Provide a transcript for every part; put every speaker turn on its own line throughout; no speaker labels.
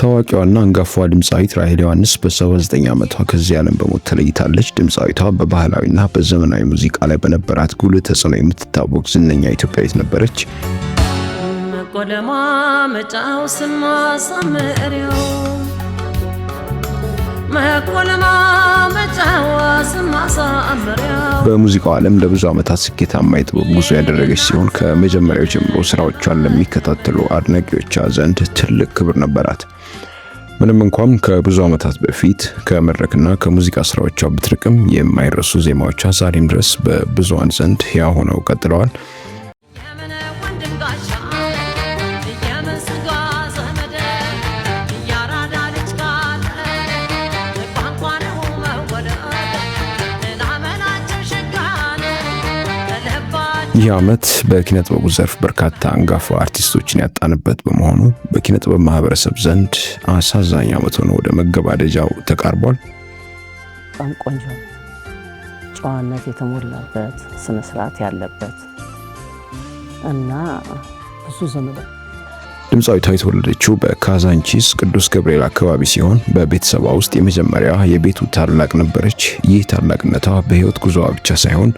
ታዋቂዋና አንጋፋዋ ድምፃዊት ራሄል ዮሐንስ በ79 ዓመቷ ከዚህ ዓለም በሞት ተለይታለች። ድምፃዊቷ በባህላዊና በዘመናዊ ሙዚቃ ላይ በነበራት ጉልህ ተጽዕኖ የምትታወቅ ዝነኛ ኢትዮጵያዊት ነበረች።
መቆለማመጫው ስማሳምሪው መቆለማመጫው ስማሳምሪው።
በሙዚቃው ዓለም ለብዙ ዓመታት ስኬታማ የጥበብ ጉዞ ያደረገች ሲሆን፣ ከመጀመሪያው ጀምሮ ስራዎቿን ለሚከታተሉ አድናቂዎቿ ዘንድ ትልቅ ክብር ነበራት። ምንም እንኳን ከብዙ ዓመታት በፊት ከመድረክና ከሙዚቃ ስራዎቿ ብትርቅም፣ የማይረሱ ዜማዎቿ ዛሬም ድረስ በብዙሃን ዘንድ ሕያው ሆነው ቀጥለዋል።
የምን ወንድም ጋሻ፣ የምን ስጋ ዘመድ፣ ያራዳ ልጅ ካለ ቋንቋ ነው መወለድ፣ ላመናቸው ሸጋን ለባቸው።
ይህ ዓመት በኪነ ጥበቡ ዘርፍ በርካታ አንጋፋ አርቲስቶችን ያጣንበት በመሆኑ በኪነ ጥበብ ማህበረሰብ ዘንድ አሳዛኝ ዓመት ሆኖ ወደ መገባደጃው ተቃርቧል።
በጣም ቆንጆ፣ ጨዋነት የተሞላበት፣ ስነ ስርዓት ያለበት እና ብዙ ዘመድ
ድምፃዊቷ የተወለደችው በካዛንቺስ ቅዱስ ገብርኤል አካባቢ ሲሆን፣ በቤተሰቧ ውስጥ የመጀመሪያ የቤቱ ታላቅ ነበረች። ይህ ታላቅነቷ በሕይወት ጉዞዋ ብቻ ሳይሆን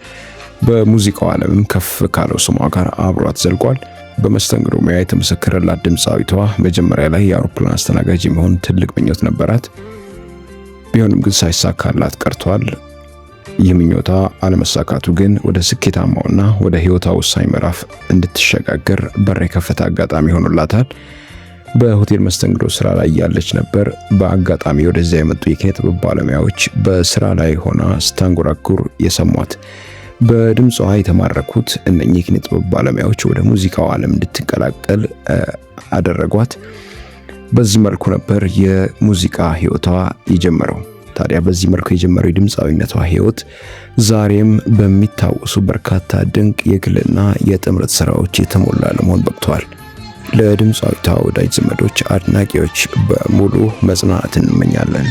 በሙዚቃው ዓለምም ከፍ ካለው ስሟ ጋር አብሯት ዘልቋል። በመስተንግዶ ሙያ የተመሰከረላት ድምፃዊቷ መጀመሪያ ላይ የአውሮፕላን አስተናጋጅ የመሆን ትልቅ ምኞት ነበራት። ቢሆንም ግን ሳይሳካላት ቀርቷል። ይህ ምኞቷ አለመሳካቱ ግን ወደ ስኬታማውና ወደ ሕይወቷ ወሳኝ ምዕራፍ እንድትሸጋገር በር የከፈተ አጋጣሚ ሆኖላታል። በሆቴል መስተንግዶ ስራ ላይ ያለች ነበር በአጋጣሚ ወደዚያ የመጡ የኪነ ጥበብ ባለሙያዎች በስራ ላይ ሆና ስታንጎራጉር የሰሟት። በድምጿ የተማረኩት እነኚህ የኪነ ጥበብ ባለሙያዎች ወደ ሙዚቃው ዓለም እንድትቀላቀል አደረጓት። በዚህ መልኩ ነበር የሙዚቃ ህይወቷ የጀመረው። ታዲያ በዚህ መልኩ የጀመረው የድምፃዊነቷ ህይወት ዛሬም በሚታወሱ በርካታ ድንቅ የግልና የጥምረት ስራዎች የተሞላ ለመሆን በቅቷል። ለድምፃዊቷ ወዳጅ ዘመዶች፣ አድናቂዎች በሙሉ መጽናናትን እንመኛለን።